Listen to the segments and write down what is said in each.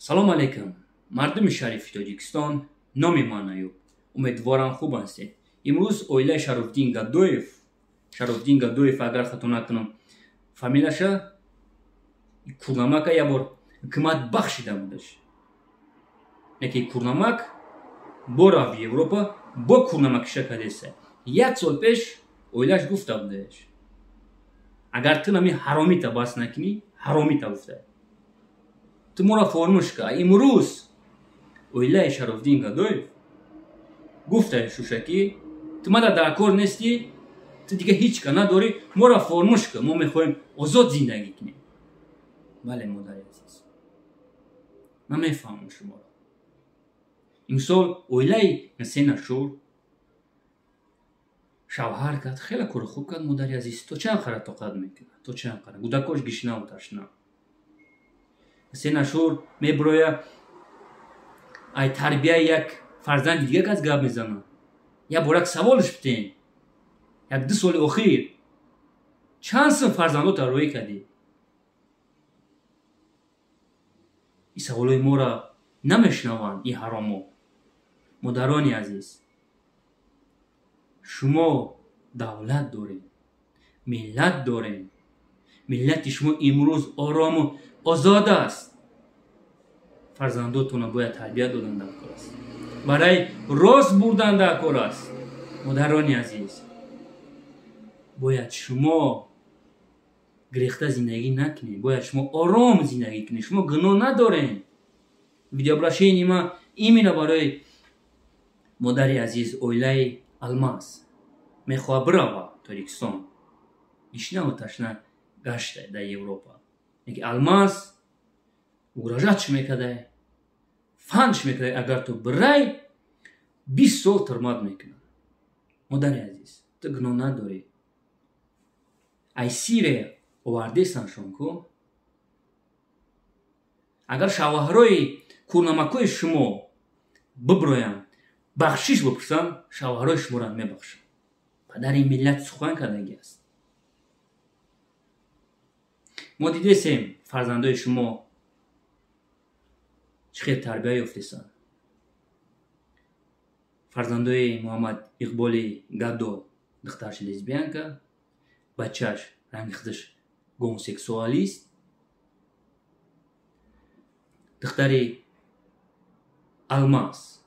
Салом алейкум, мардуми шарифи Тоҷикистон, номи ман Аюб. Умедворам, хуб ҳастед. Имрӯз оилаи Шарофиддин Гадоев, Шарофиддин Гадоев, агар хато накунам, фамилияша Курнамака, як бор ҳукумат бахшида будаш. Яке Курнамак бо рафт Европа, бо курнамакиша кадеса. Як сол пеш оилаш гуфта будаш: агар ту нами ҳаромита бас накунӣ, ҳаромита гуфта, ту моро формуш ка. Имрӯз оилаи Шарофиддин Гадоев гуфта шуша, ки ту мада дар кор нестӣ, ту дига ҳеҷ ка надорӣ, моро формуш ка, мо мехоҳем озод зиндагӣ кунем. Бале, модари азиз, ман мефаҳмам шуморо. Имсол оилаи Насена Шур шавҳар кард, хеле кори хуб кард. Модари азиз, то чанд қара тоқат мекунад, то чанд қара гудакош гишнаву ташна? Насена Шур меброя, ай тарбияи як фарзанди дига кас гап мезанад. Як бор як саволш битем: як ду соли охир чанд син фарзандота роӣ кардӣ? Ин саволҳои моро намешунаванд ин ҳаромо. Модарони азиз, шумо давлат доред, миллат доред. Миллати шумо имрӯз орому озод аст. Фарзандотонро бояд тарбият додан дар кор аст, барои рост бурдан дар кор аст. Модарони азиз, бояд шумо гирехта зиндагӣ накунед, бояд шумо ором зиндагӣ кунед. Шумо гуноҳ надоред. Видеообращение ма именно барои модари азиз, оилаи Алмаз мехоҳад бирава Тоҷикистон, гишнаву ташна гашта дар Европа. Яки Алмаз угрожать мекардай, фанш мекардай: агар ту бирай, 20 сол тирмат мекунад. Модари азиз, ту гуноҳ надорӣ. Ай Сирия овардесаншон ку. Агар шавҳарҳои курнамакҳои шумо биброянд, бахшиш бипурсанд, шавҳарҳои шуморо мебахшанд. Падари миллат сухан кардагӣ аст. Мо дидесем, фарзандои шумо чӣ хел тарбия ёфтесанд. Фарзандои Муҳаммад Иқболи Гадо: духтараш лесбиянка, бачааш ранги худаш гомосексуалист. Духтари Алмаз,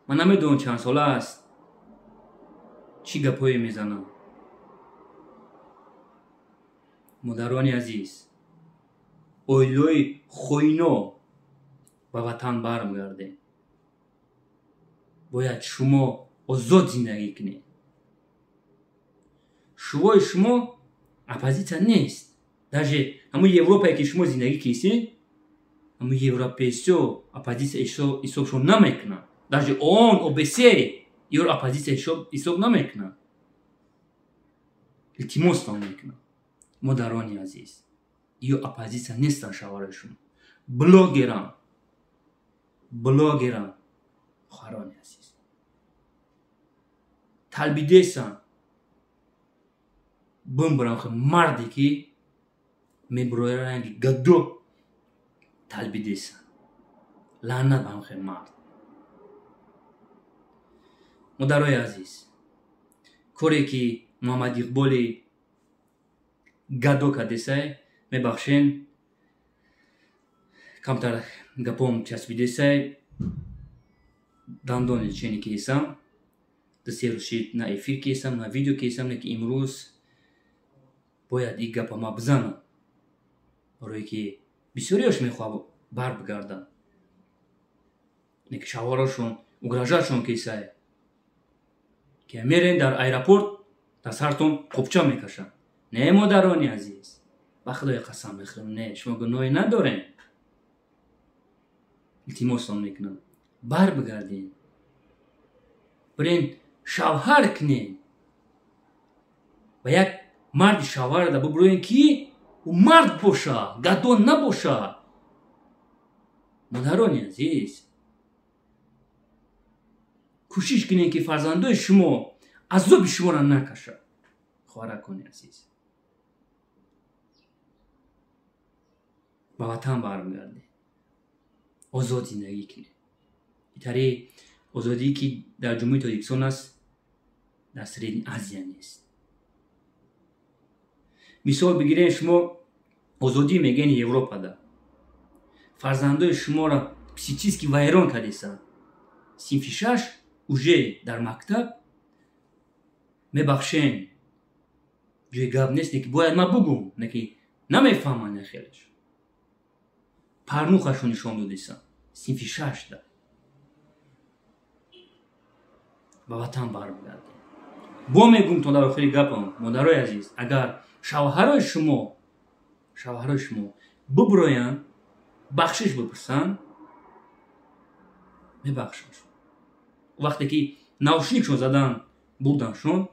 ман намедонам, чанд сола аст, чӣ гапҳое мезанам. Модарони азиз, оилаҳои хоино, ба ватан бармегардем. Бояд шумо озод зиндагӣ кунед. Шувои шумо оппозитсия нест. Даже ҳамун Европае, ки шумо зиндагӣ кисед, ҳамун европейсо оппозитсия ҳисобшон намекунанд. Даже ООН, ОБСЕ ёро оппозитсия ҳисоб намекунанд. Илтимостон мекунам, модарони азиз, ё оппозитсия нестанд шавҳарои шумо, блогерам, блогерам. Хоҳарони азиз, талбидесанд бимбарам. Марде ки мебуроя ранги гадо, талбидесанд, лаънат ба ҳамхел мард. Модарои азиз, коре ки Муҳаммад Иқболи Гадо кардесай, мебахшен, камтар гапом часпидесай, дандон лечение кесам, ду се рӯз шид, на эфир кесам, на видео кесам. Не ки имрӯз бояд ин гапа ма бизанам, барое ки бисёриёш мехоҳад бар бигарданд, не ки шавҳарошон угрожать шон кесай, ки мерен дар аэропорт, дар сартон қопча мекашанд. Не, модарони азиз, ба Худои қасам мехӯрам, не, шумо гуноҳе надорем. Илтимостон мекунам, бар бигардем, бирен шавҳар кунем, ба як марди шавҳарда бибуроем, ки ӯ мард боша, гадо набоша. Модарони азиз, кӯшиш кунем, ки фарзандои шумо азоби шуморо накашад. Хоҳаракони азиз, ба ватан бармегардем. Озод зиндагӣ кунед. Итари озодӣ ки дар Ҷумҳурии Тоҷикистон аст, дар Средний Азия нест. Мисол бигирем, шумо озодӣ мегӯен Европада. Фарзандои шуморо психически вайрон кардесанд. Синфи 6 уже дар мактаб мебахшен. Ҷои гап нест, ки бояд ман бугум, не ки намефаҳманд хелеш. Парнухашо нишон додесанд. Синфи 6 да. Ба ватан бармегардем. Бо мегум то дар охири гапам, модарои азиз, агар шавҳарои шумо буброянд, бахшиш бипурсанд, мебахшанд. Вақте ки наушникшон задан бурданшон,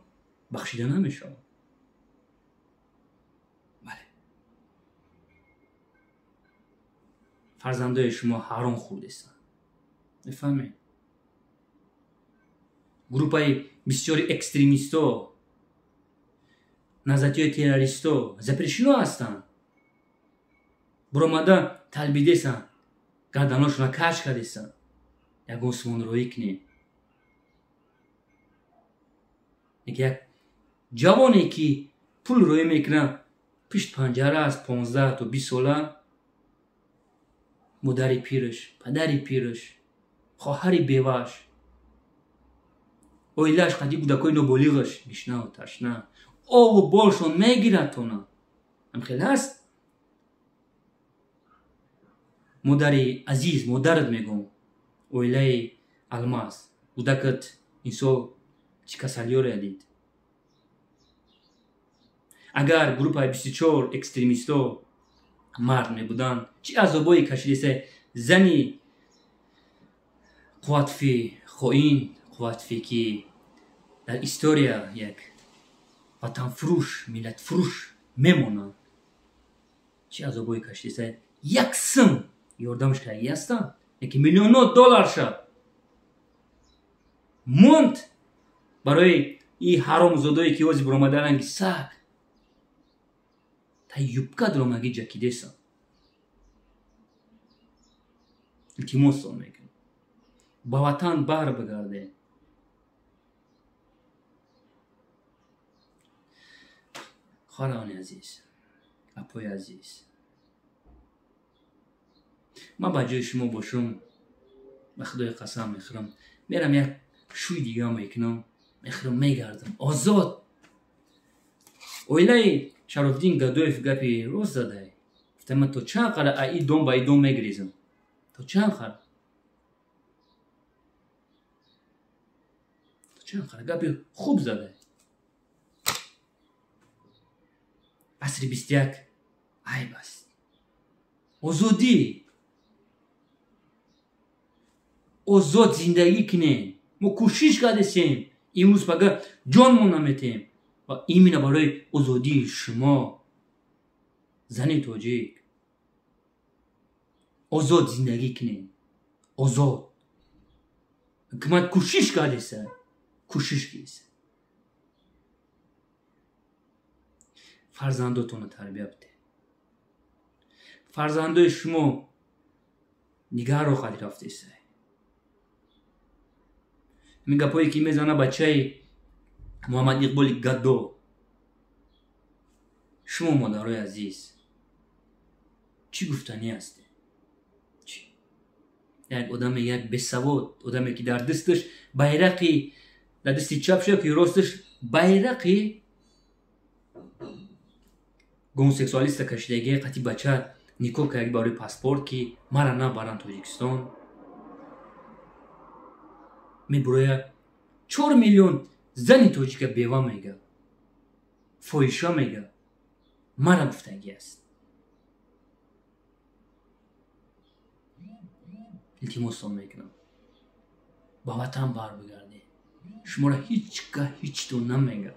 бахшида намешавад. Бале. Фарзандои шумо ҳаром хӯрдесанд. Мефаҳмед? Группаи бисёри экстремистҳо, назатиҳои террористҳо запрещено ҳастанд. Буромада талбидесанд, гарданошона кач кардесанд. Ягон сумонроӣ кунед. Як ҷавоне ки пул роӣ мекунад, пишт панҷара аст, 15 то 20 сола, модари пираш, падари пираш, хоҳари бевааш, оилааш қади кӯдакои ноболиғаш гишнаву ташна, ову болшон мегирад тона. Ҳам хеле ҳаст? Модари азиз, модарат мегӯм, оилаи алмаз, кӯдакат инсон чӣ касалиёре дид. Агар группаи 24 экстремистҳо мард мебуданд, чӣ азобое кашидеса зани қувватфи хоин, қувватфи ки дар история як ватанфурӯш, миллатфурӯш мемонад, чӣ азобое кашидеса, як сим ёрдамаш кардаги ҳастанд, яки миллионҳо долларша монд барои и ҳаромзодое ки ози буромада ранги саг та юбка дуромаги ҷакидеса. Илтимоссон мекунам, ба ватан бар бигарде. Хоҳарони азиз, апои азиз, ман ба ҷои шумо бошам, ба худои қасам мехӯрам, мерам як шӯи дига мекунам, мехӯрам, мегардам озод. Оилаи Шарофиддин Гадоев гапи рост задай. Гуфта ман то чанд қара и дом ба и дом мегрезам, то чанд қара, то чанд қара гапи хуб задай. Асри 21 айб аст. Озодӣ, озод зиндагӣ кунем. Мо кӯшиш кардесем, имрӯз пага ҷонмон наметем ва именно барои озодии шумо, зани тоҷик, озод зиндагӣ кунем. Озод. Ҳукумат кӯшиш кардеса, кӯшиш кардеса. Фарзандотонро тарбия бидед. Фарзандои шумо нигаҳро қадр рафтеса. Ҳамин гапҳое ки мезана бачаи Муҳаммад Иқболи Гадо. Шумо модарои азиз, чӣ гуфтанӣ ҳастед? Чӣ? Як одаме, як бесавод, одаме ки дар дасташ байрақи, дар дасти чапша ки росташ байрақи гомосексуалиста кашидагӣ, қати бача никоҳ кардаги барои паспорт ки мара набаранд Тоҷикистон. Мебуроя 4 миллион зани тоҷика бева мега, фоҳиша мега, мара гуфтагӣ аст. Илтимоссон мекунам, ба ватан барбигардед. Шуморо ҳеҷ гаҳ ҳеҷ то намега.